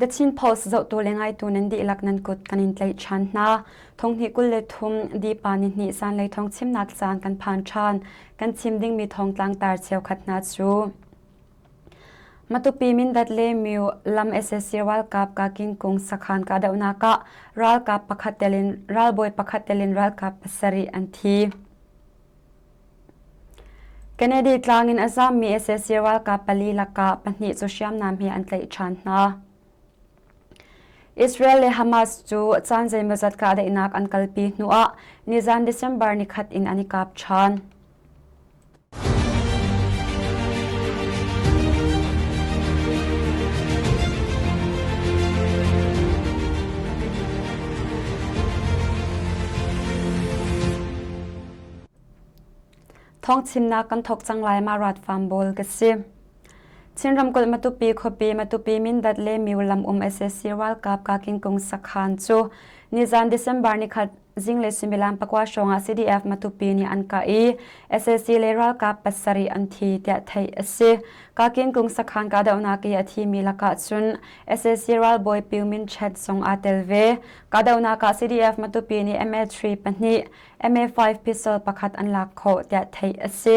The Chin Post zohtu le ngaitu nan dihlak nan kut kan in tlaih ṭhan hna. Thonghnih 23 dipa nihnih zanlei thawng chimnak caan kan phan ṭhan. Kan chim dingmi thawngtlang tar cheukhat hna cu Matupi Mindat le Myu lam sac ralkap Kakin sakhan kahdohnak ah ralkap pakhat telin ralbawi pakhat telin ralkap pasarih an thi. Kennedy tlang in a zammi sac ralkap pali lakah pahnih cu hriamnam he an tlaih ṭhan hna. Israel le Hamas cu caan zeimawzat kahdaihnak an kalpi hnuah nizan December nikhat in an i kap ṭhan. Thawngchimnak kan thawk cang lai ma rat farm bawl ka si. Chin ramkulh Matupi khuapi Matupi Mindat le Myu lam um sac ralkap Kaking Kung sakhan cu nizan December nikhat zinglei suimilam pakua hrawng ah CDF Matupi nih an kah i sac le ralkap pasarih an thi tiah theih a si. Kaking Kung sakhan kahdohnak i a thimi lakah cun sac ralbawi Pyu Min Chet zong aa tel ve. Kahdohnak ah CDF Matupi nih MA3 pahnih MA5 pistol pakhat an lak khawh tiah theih a si.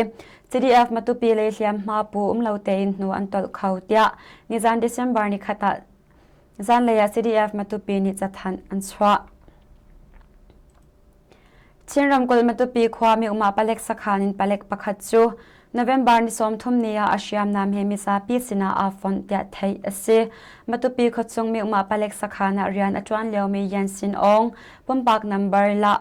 CDF Matupi lei hliamhma pu um lo tein hnu an tolh kho tiah nizan December nikhat ah zanlei ah CDF Matupi nih cathanh an chuah. Chin ramkulh Matupi khuami um ah palek sakhan in palek pakhat cu November ni 30 ni ah a hriamnam he mizapi sinah aa fonh tiah theih a si. Matupi khuachung mi um ah palek sakhan ah rian a ṭuan liomi Yan Sin Aung pumpak number la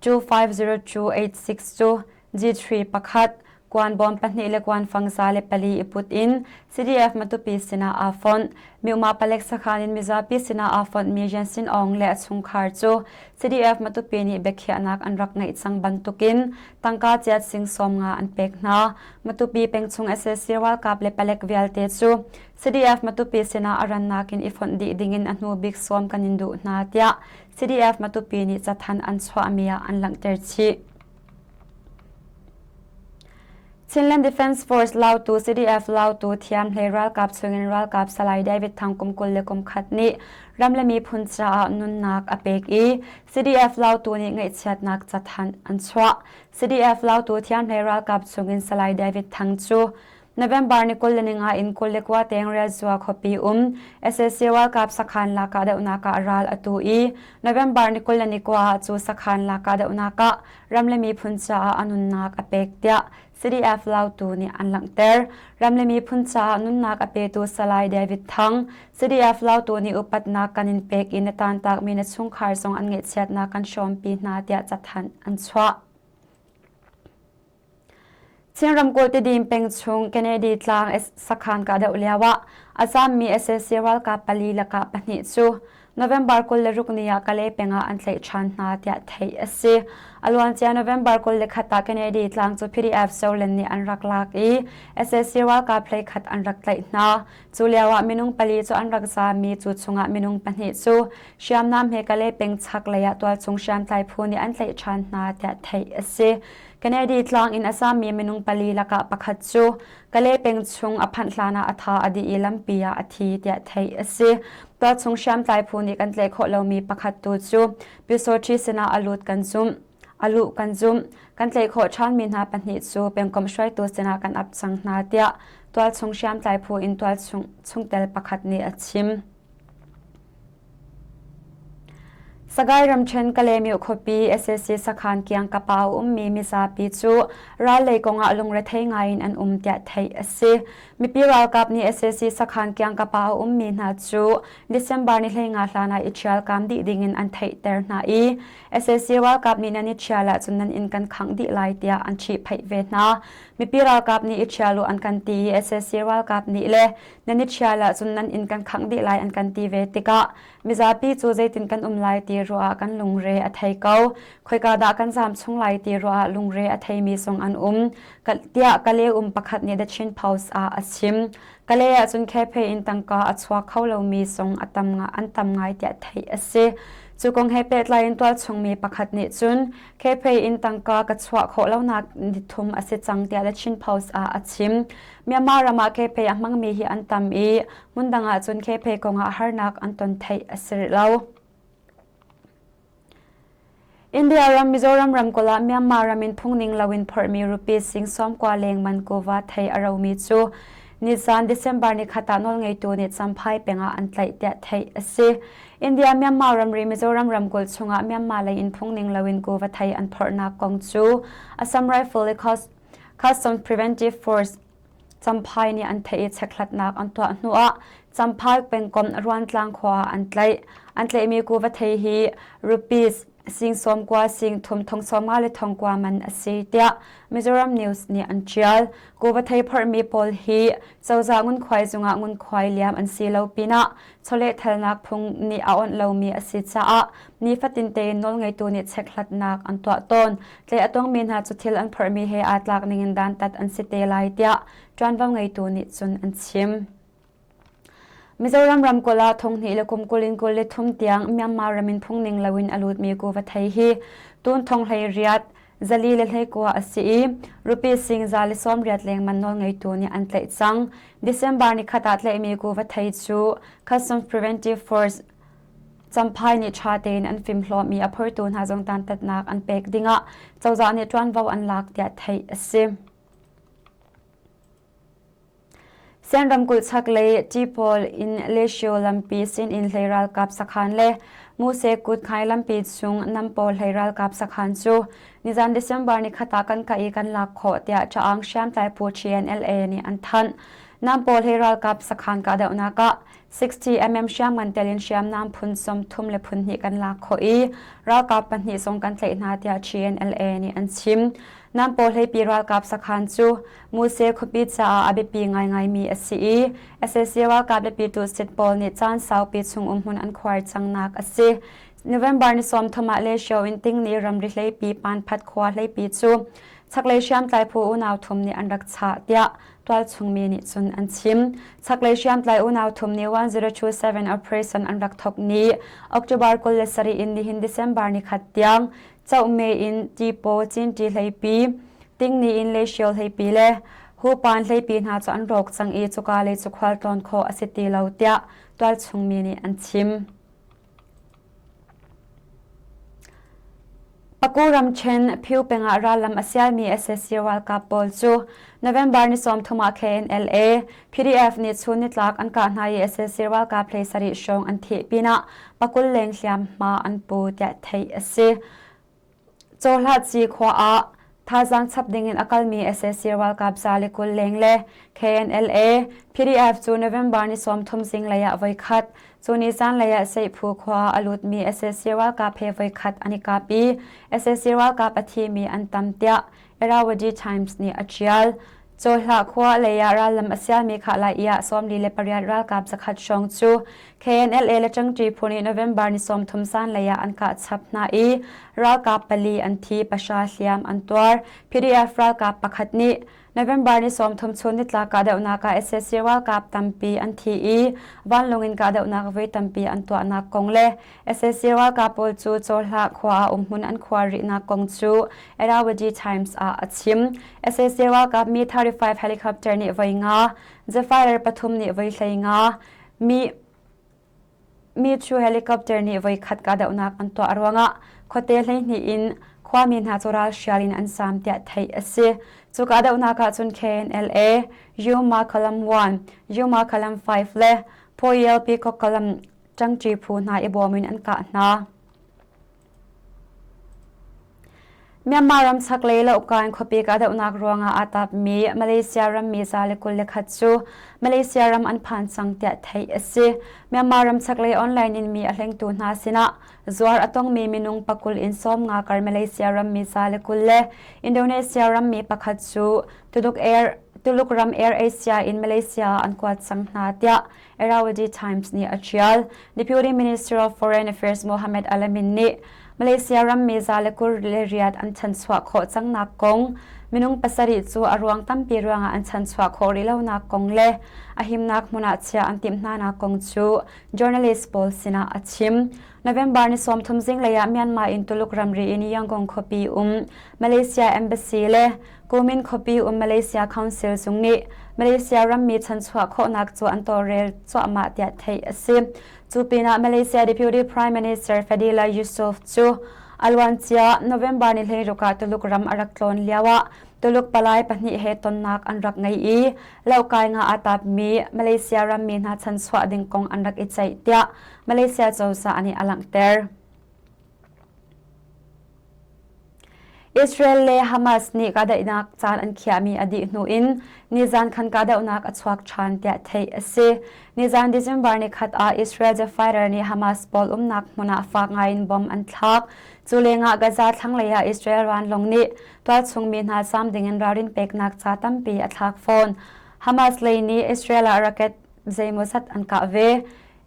250286 cu G3 pakhat kuanbawm pahnih le kuanfang za le pali i put in CDF Matupi sinah aa fonh. Myuma palek sakhan in mizapi sinah aa fonhmi Yan Sin Aung le a chungkhar cu CDF Matupi nih biakhiahnak an rak ngeih cang bantukin tangka ciat sing sawm nga an pek hna. Matupi pengchung sac ralkap le palek vialte cu CDF Matupi sinah a rannak in i fonh dih dingin a hnu bik sawm kan in duh hna tiah CDF Matupi nih cathanh an chuahmi ah an langhter chih. Chinland Defence Force Lautu CDF Lautu thiamhlei ralkap chungin ralkap Salai David Thang kum 21 nih ram le miphun caah nunnak a pek i CDF Lautu nih ngaihchiatnak cathanh an chuah. CDF Lautu thiamhlei ralkap chungin Salai David Thang cu November ni 25 in 29 teng Rialzua khuapi um sac ralkap sakhan la kahdohnak ah ral a tu i November ni 29 cu sakhan la kahdohnak ah ram le miphun caah a nunnak a pek tiah CDF Lautu nih an langhter. Ram le miphun caah nunnak a petu Salai David Thang, CDF Lautu nih upatnak kan in pek i na tantakmi na chungkhar zong an ngaihchiatnak kan hrawmpi hna tiah cathanh an chuah. Chin ramkulh Tidim peng chung Kennedy tlang sakhan kahdoh lio ah a zaammi sac ralkap pali lakah pahnih cu November 26 ni ah Kalay peng ah an tlaih ṭhan hna tiah theih a si. A luancia November 21 ah Kennedy tlang cu PDF Solen nih an rak lak i sac ralkap hleikhat an rak tlaih hna. Cu lio ah minung pali cu an rak zaammi cu chungah minung pahnih cu hriamnam he Kalay peng chaklei ah tualchung hriamtlai phu nih an tlaih ṭhan hna tiah theih a si. Kennedy tlang in a zaammi minung pali lakah pakhat cu Kalay peng chung a phanh hlanah a tha a dih i lampi ah a thi tiah theih a si. Tualchung hriamtlai phu nih kan tlaih khawh lomi pakhat tu cu Pyusawṭhi sinah a lut kan zumh. A luh kan zumh. Kan tlaih khawh ṭhanmi hna pahnih cu pengkomh hruaitu sinah kan ap cang hna tiah tualchung hriamtlai phu in tualchung chungtel pakhat nih a chim. Sagaing ramṭhen Kalaymyo khuapi sac sakhan kiangkap ah a ummi mizapi cu ral lei kongah lungrethei ngaiin an um tiah theih a si. Mipi ralkap nih sac sakhan kiangkap ah a ummi hna cu December ni 15 hlan ah i ṭhialkam dih dingin an theihter hna i sac ralkap nih nan i ṭhial ahcun nan inn kan khangh dih lai tiah an ṭhihphaih ve hna. Mipi ralkap nih i ṭhial u an kan ti i sac ralkap nih le nan i ṭhial ahcun nan inn kan khangh dih lai an kan ti ve tikah mizapi cu zeitin kan um lai ti ruah ah kan lungre a thei ko. Khoika dah kan zaam chung lai ti ruah ah lungre a theimi zong an um. Tiah Kale um pakhat nih The Chin Post ah a chim. Kale ahcun khephei in tangka a chuak kho lomi zong a tam an tam ngai tiah theih a si. Cu kong he pehtlai in tualchung mi pakhat nih cun Kepei in tangka ka chuah khawh lonak nithum a si cang tiah The Chin Post ah a chim. Myanmar ram ah Kepei a hmangmi hi an tam i hmundang ah cun Kepei kong ah harnak an ton theih a si rih lo. India ram Mizoram ramkulh ah Myanmar ram in phungning loin phorhmi rupees sing 90 leng man kuva thei a romi cu nizan December nikhat ah nawlngeitu nih Champhai peng ah an tlaih tiah theih a si. India Myanmar ramri Mizoram ramkulh chungah Myanmar lei in phungning loin kuva thei an phorhnak kong cu Assam Rifle le Customs Preventive Force Champhai nih an theih i chekhlatnak an tuah hnuah Champhai pengkomh Ruantlang khua ah an tlaih. An tlaihmi kuva thei hi rupees sing 90 sing thum thong 50 le thong kua man a si tiah Mizoram News nih an ṭial. Kuva thei phorhmi pawl hi cozah ngunkhuai zungah ngunkhuai liam an si lo pinah chawlehthalnak phung nih a awnh lomi a si caah nifatin tein nawlngeitu nih chekhlatnak an tuah tawn. Tlai a tongmi hna cu thil an phorhmi he aa tlak ningin dantat an si te lai tiah ṭuanvo ngeitu nih cun an chim. Mizoram ramkulh ah thonghnih le kum 20 in 23 tiang Myanmar ram in phungning loin a lutmi kuva thei hi tun thong hlei riat 429 a si i rupees sing 180 lengman nawlngeitu nih an tlaih cang. December nikhat ah tlaihmi kuva thei cu Customs Preventive Force Champhai nih ṭha tein an fimhlawm i a phortu hna zong dantatnak an pek dingah cozah nih ṭuanvo an lak tiah theih a si. Sian ramkulh chaklei Ṭipawl in Lesio lampi sinin hlei ralkap sakhan le Muse Kutkhai lampi chung Nampo hlei ralkap sakhan cu nizan December nikhat ah kan kah i kan lak khawh tiah Ṭaang hriamtlai phu TNLA nih an thanh. Nampo hlei ralkap sakhan kahdohnak ah 60 mm hriamngan tel in hriamnam phun 30 le phun hnih kan lak khawh i ralkap pahnih zong kan tlaih hna tiah TNLA nih an chim. Nampo hleipi ralkap sakhan cu Muse khuapi caah a biapi ngaingaimi a si i sac ralkap le Pyituh sit pawl nih caan saupi chung umhmun an khuar cangnak a si. November ni 30 ah Lesio in Tingni ramri hleipi Panphat khua hleipi cu chaklei hriamtlai phu unau thum nih an rak chah tiah tualchungmi nih cun an chim. Chaklei hriamtlai unau thum nih 1027 operation an rak thawk ni October 27 in nihin December ni khat tiang Chohme in Tipo Cinṭi hleipi, Tingni in Leisio hleipi le Hupan hleipi hna cu an rawk cang i cuka lei cu khualtlawn khawh a si ti lo tiah tualchungmi nih an chim. Paku ramṭhen Phyu peng ah rallam a sialmi sac ralkap pawl cu November ni 30 ah KNLA, PDF nih chun nitlak an kah hna i sac ralkap hlei sarih hrawng an thih pinah pakul leng hliamhma an pu tiah theih a si. Cawhlah-ci khua ah thazaang chap dingin a kalmi sac ralkap za le 20 leng le KNLA, PDF cu November ni 30 zinglei ah voikhat, cu ni zanlei ah Seihphu khua ah a lutmi sac ralkap he voikhat an i kap i sac ralkap a thimi an tam tiah Irrawaddy Times nih a ṭial. Cawhlah khua lei ah rallam a sialmi khah lai i ah 48 ralkap zakhat hrawng cu KNLA le Ṭangṭi phu nih November ni 30 zanlei ah an kah chap hna i ralkap pali an thi, pahra hliam an tuar. PDF ralkap pakhat nih November ni 30 chun nitlak kahdohnak ah sac ralkap tampi an thi i vanlawng in kahdohnak voi tampi an tuahnak kong le sac ralkap pawl cu Cawhlah khua ah umhmun an khuar rihnak kong cu Irrawaddy Times ah a chim. sac ralkap Mi-35 helicopter nih voi nga, Zephyr pathum nih voi hlei nga, Mi Mi-2 helicopter nih voi khat kahdohnak an tuah ruangah khuate 12 in khuami hna cu ralhrial in an zaam tiah theih a si. Cu kahdohnak ah cun KNLA, Yuma Column 1, Yuma Column 5 le Phoyel Peacock Column ṭangṭi phu hna i bawm in an kah hna. Myanmar ram chaklei Lohkan khuapi kahdohnak ruangah aa tapmi Malaysia rammi 121 cu Malaysia ram an phan cang tiah theih a si. Myanmar ram chaklei online in mi a hlengtu hna sinah zuar a tongmi minung pakul in 50 kar Malaysia rammi 120 le Indonesia rammi pakhat cu Tuluk Air Tuluk ram Air Asia in Malaysia ah an kuat cang hna tiah Irrawaddy Times nih a ṭial. Deputy Minister of Foreign Affairs Mohammed Alamin nih Malaysia rammi za le kur le riat an chanchuah khawh cangnak kong, minung pasarih cu a ruang tampi ruangah an chanchuah khawh rih lonak kong le a himnak hmun ah chiah an timh hnanak kong cu journalist pawl sinah a chim. November ni 30 zinglei ah Myanmar in Tuluk ramri in Yangon khuapi um Malaysia Embassy le Kumin khuapi um Malaysia Council zung nih Malaysia rammi chanchuah khawhnak cu an tawlrel cuahmah tiah theih a si. Cu pinah Malaysia Deputy Prime Minister Fadillah Yusof cu a luancia November ni 16 ah Tuluk ram a rak tlawn lioah Tuluk palai pahnih he tonnak an rak ngei i lohkai nga aa tapmi Malaysia rammi hna chanchuah ding kong an rak i ceih tiah Malaysia cozah nih a langhter. Israel le Hamas nih kahdaihnak caan an khiahmi a dih hnu in nizan khan kahdohnak a chuak ṭhan tiah theih a si. Nizan December nikhat ah Israel the fighter nih Hamas pawl umnak hmun ah fak ngaiin bomb an thlak. Cu lengah Gaza thlanglei ah Israel vanlawng nih tualchung mi hna zam dingin ralrin peknak ca tampi a thlak fawn. Hamas lei nih Israel ah rocket zeimawzat an kah ve.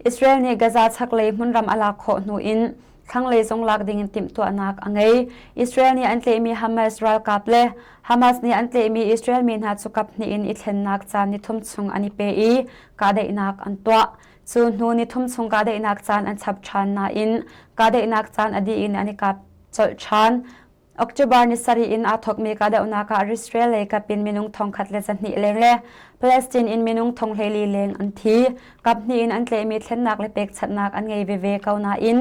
Israel nih Gaza chaklei hmunram a lak khawh hnu in thlanglei zong lak dingin timhtuahnak a ngei. Israel nih an tlaihmi Hamas ralkap le Hamas nih an tlaihmi Israel mi hna cu kaphnih in i thlennak caan nithum chung an i pe i kahdaihnak an tuah. Cu hnu nithum chung kahdaihnak caan an chap ṭhan nain kahdaihnak caan a dih in an i kap colh ṭhan. October ni sarih in aa thawkmi kahdohnak ah Israel lei kap in minung 1,200 leng le Palestine in minung 140 leng an thi. Kaphnih in an tlaihmi thlennak le pekchanhnak an ngei veve ko nain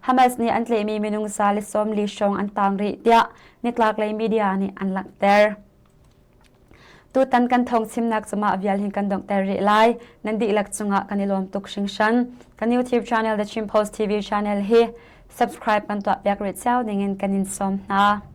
Hamas nih an tlaihmi minung 140 hrawng an tang rih tiah nitlaklei media nih an langhter. Tutan kan thawng chimnak cu mah vial hin kan donghter rih lai. Nan dihlak cungah kan i lawm tuk hringhran. Kan YouTube channel The Chin Post TV channel hi subscribe kan tuah piak rih cio dingin kan in sawm hna.